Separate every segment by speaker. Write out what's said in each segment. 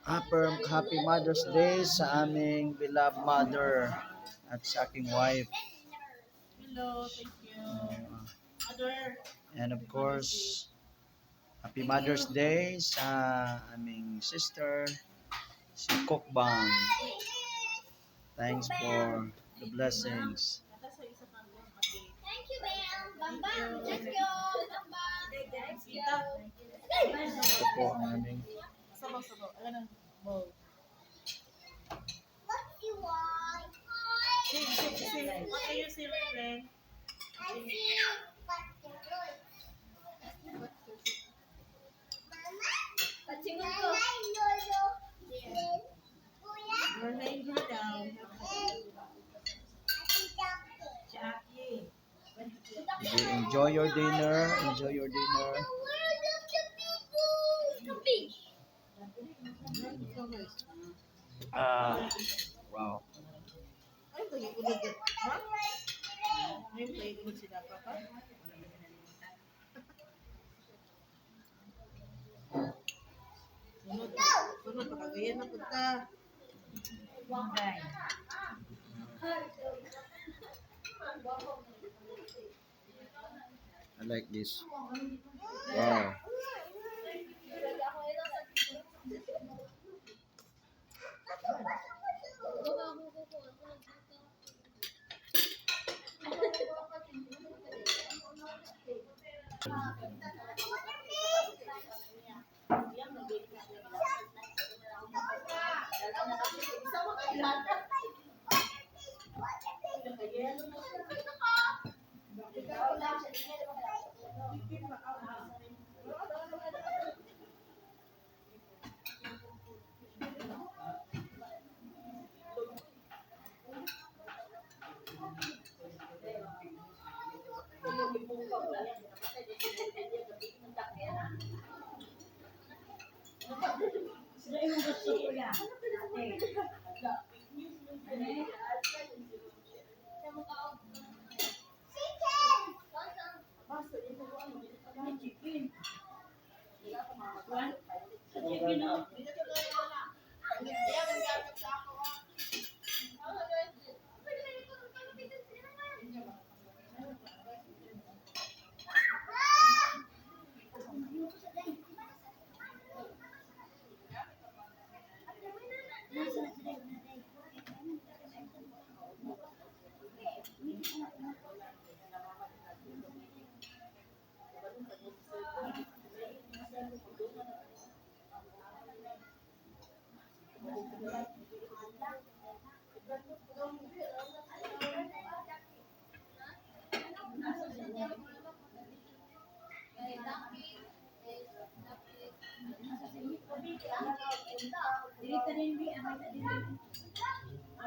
Speaker 1: Happy, happy Mother's Day sa aming beloved mother at sa aking wife.
Speaker 2: Hello, thank you. Mother.
Speaker 1: And of course, happy Mother's Day sa aming sister, si Cookbang. Thanks for the blessings.
Speaker 2: Nasa isa pang okay.
Speaker 3: Thank you, ma'am. Bam bam. Let's go. Bam bam. Let's go.
Speaker 1: Ito po ang aming
Speaker 2: Sabaw, sabaw. Ayan ang bowl.
Speaker 3: What do you want?
Speaker 2: Say, say, say. What do you say, my friend?
Speaker 3: I see what you want. Mama? Lolo. Kuya?
Speaker 2: We're laying her down.
Speaker 3: Ate Jackie.
Speaker 1: Sige, enjoy your dinner. Enjoy your dinner.
Speaker 3: The world of the people. Fish.
Speaker 1: Ah, wow.
Speaker 2: Ay, tagi-ulog. Ha? Ay, tagi-ulog sila, papa. Sunod, sunod, pakagayan na punta.
Speaker 1: I like this. Wow.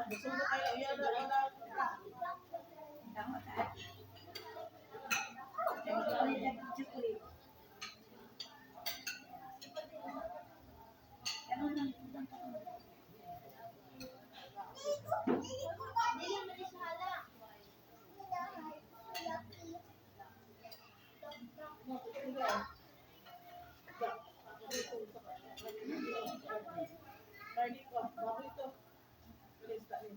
Speaker 2: Gusto mo kayo, yan na, wala. Garlic ko, bakit ito? Please, tayo.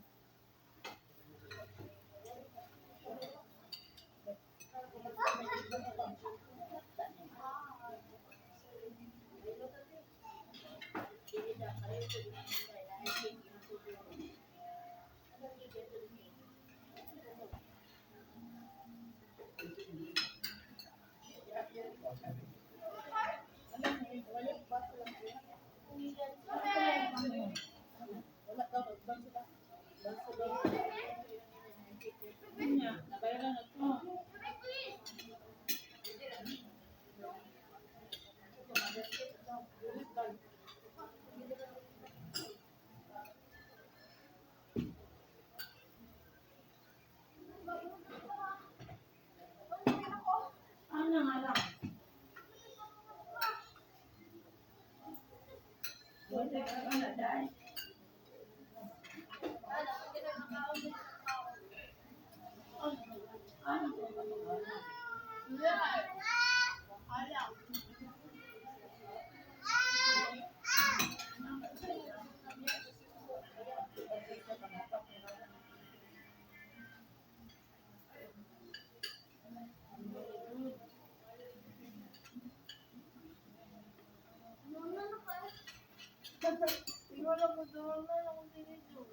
Speaker 2: Wala daw, ban sila. Ban sila. Nabayaran na to. Wala mo doon na akong tinidor.